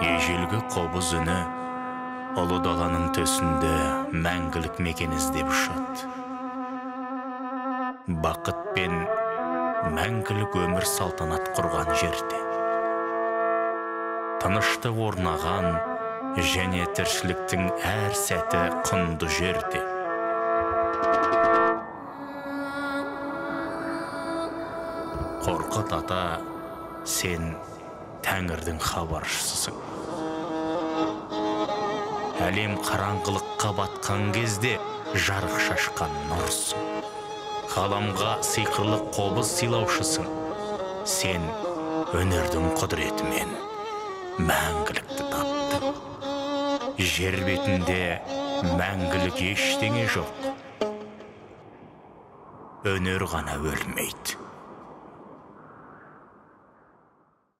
Ежелгі қобыз үні ұлы даланың төсінде мәңгілік мекен іздеп ұшады. Бақыт пен мәңгілік өмір салтанат құрған жерде. Тыныштық орнаған және тіршіліктің әр сәті құнды жерде. Қорқыт ата, сен тәңірдің хабаршысысың. Әлем қараңғылыққа батқан кезде жарық шашқан нұрсың. Ғаламға сиқырлы қобыз сыйлаушысың. Сен өнердің құдіретімен мәңгілікті таптың. Жер бетінде мәңгілік ештеңе жоқ. Өнер ғана өлмейді.